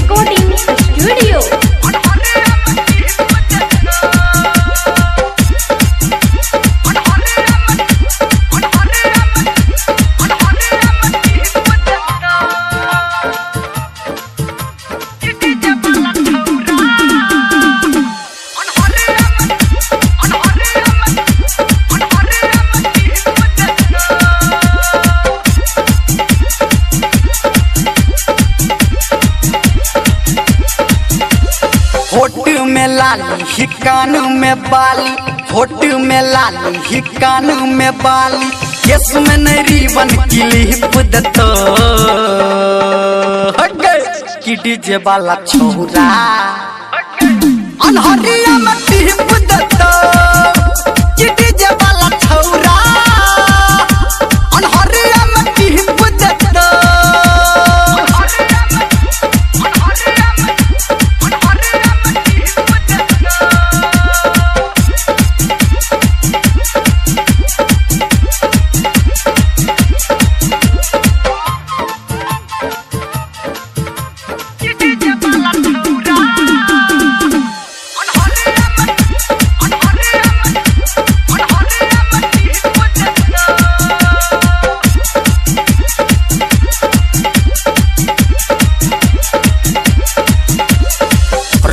Recording Studio. होठ में लाली ही कान में बाली, होठ में लाली ही कान में बाली, केस में नहीं रिबन क्लिप देतो कि डीजे वाला छोरा अनहरिया में टिप देतो कि डीजे वाला छोरा अनहरिया में टिप देतो।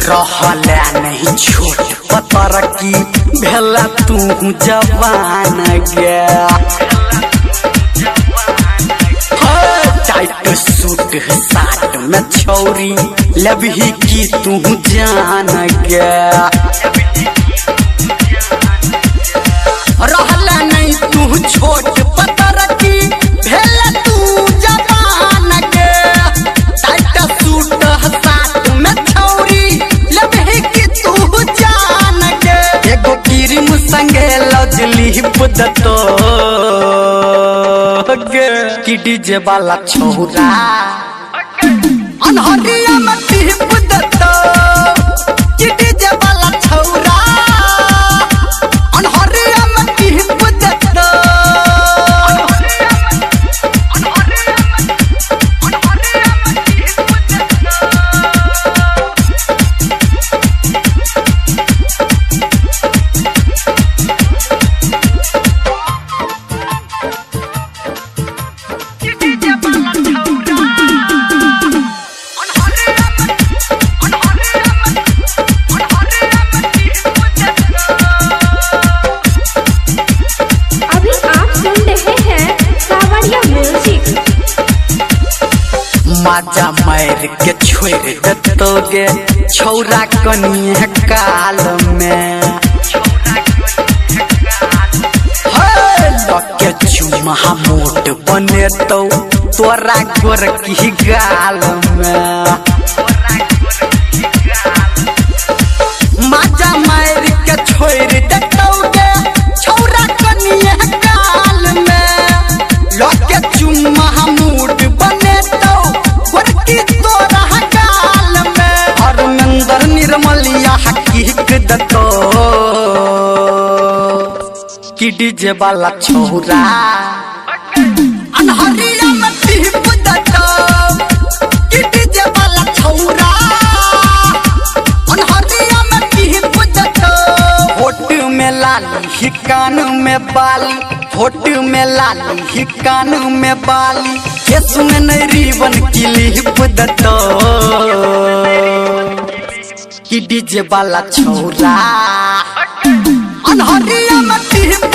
रहला नहीं छोट पतर की भेला तू जवान गया, टाइट सूट साट में छौरी लबही की तू जान गया। रहला नहीं तू छोट पतर की भेला तू जवान गया, टाइट सूट साट में छौरी लबही की तू जान गे। एगो क्रीम संगे लजली देतो कि डीजे वाला छोरा अनहरिया में टिप देतो कि डीजे वाला छोरा अनहरिया में टिप देतो। अभी आप सुन रहे हैं कांवरिया म्यूजिक। माजा मार के छोड़ देतोगे छौरा कनिया काल में, लके चुमा मोट बनेतो तोरा गोर की गाल में। माजा मार के छोड़ देतोगे छौरा कनिया गाल में, लके चुमा मोट बनेतो गोर की तोरा गाल में। हरमिंदर निर्मलिया हकीक देतो कि डीजे वाला छोरा अनहरिया में टिप देतो कि डीजे वाला छोरा अनहरिया में टिप देतो। होठ में लाली ही कान में बाली, होठ में लाली ही कान में बाली, केस में नहीं रिबन क्लिप देतो कि डीजे वाला छोरा अनहरिया में टिप